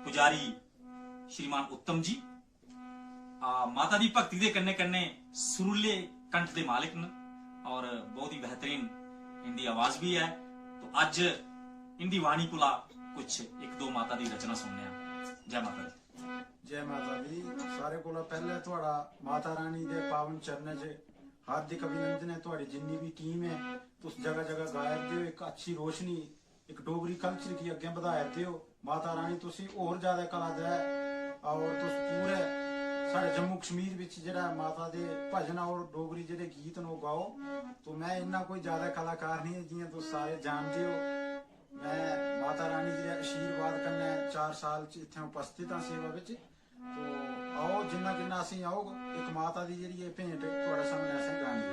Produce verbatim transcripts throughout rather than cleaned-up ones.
पुजारी श्रीमान उत्तम जी, आ, माता दी भक्ति दे कन्नै कन्नै सुरीले कंठ दे मालिक न और बहुत ही बेहतरीन इंदी आवाज भी है। तो अज इंदी वाणी कोला कुछ इक दो माता दी रचना सुनने आं। जय माता दी। जय माता दी। सारे कोला पैह्‌ले थुआढ़ा माता रानी दे पावन चरणें च हार्दिक अभिनंदन ऐ। थुआढ़ी जिन्नी बी टीम ऐ, तुस जगह जगह गायब दे ओ, इक अच्छी रोशनी, इक डोगरी कल्चर गी अग्गें बधाया दे ओ। माता रानी तुसी होर ज्यादा कला दे और तुस पूरे साढ़े जम्मू कश्मीर बिच जेह्ड़ा माता दे भजन और डोगरी जेह्ड़े गीत न ओह् गाओ। तो मैं इन्ना कोई ज्यादा कलाकार नहीं है, जियां तुस सारे जानदे ओ। मैं माता रानी जी दे आशीर्वाद कन्नै चार साल च इत्थें उपस्थित आं सेवा बिच। तो आओ, जिन्ना किन्ना असेंगी औग, इक माता दी जेह्ड़ी एह् भेंट थुआढ़े सामनै असें गानी।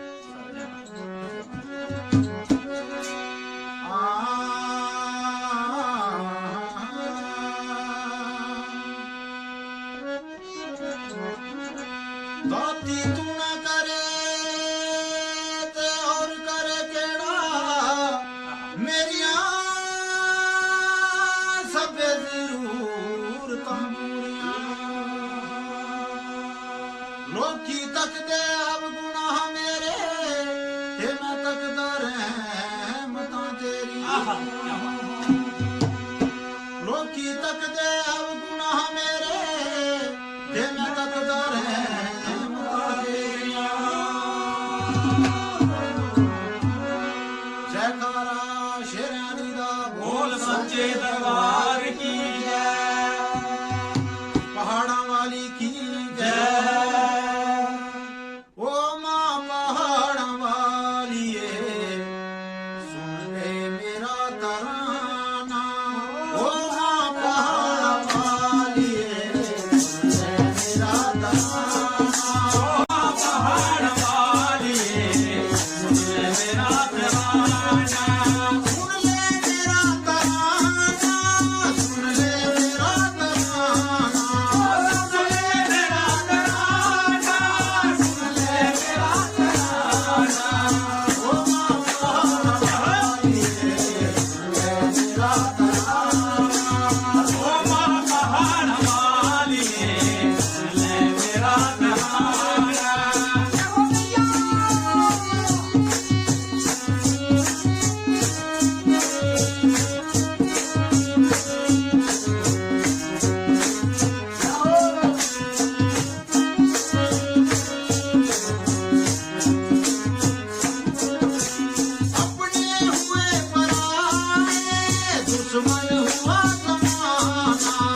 दाती तू ना करे ते और करे केड़ा, मेरियां सब्भे जरूरतां पूरियां। लोकी तकदे अवगुणा मेरे, ते मैं तकदा रहमतां तेरी। आहा, क्या बात। लोकी तकदे अवगुणा मेरे, ते मैं तकदा रहमतां तेरियां। जयकारा शेरां दी दा बोल सच्चे दरबार की जय, पहाड़ां वाली की जय। ओ मां पहाड़ां वालिए, सुन ले मेरा तराना। ओ मां पहाड़ां वालिए, सुन ले मेरा तराना। ओ मां पहाड़ां वालिए, सुन ले मेरा तराना। सुन ले मेरा तराना, सुन ले मेरा तराना। अपने हुए पराए, दुश्मन हुआ जमाना।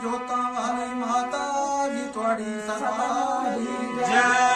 जोतां वाली माता जी थुआड़ी सदा दी जय।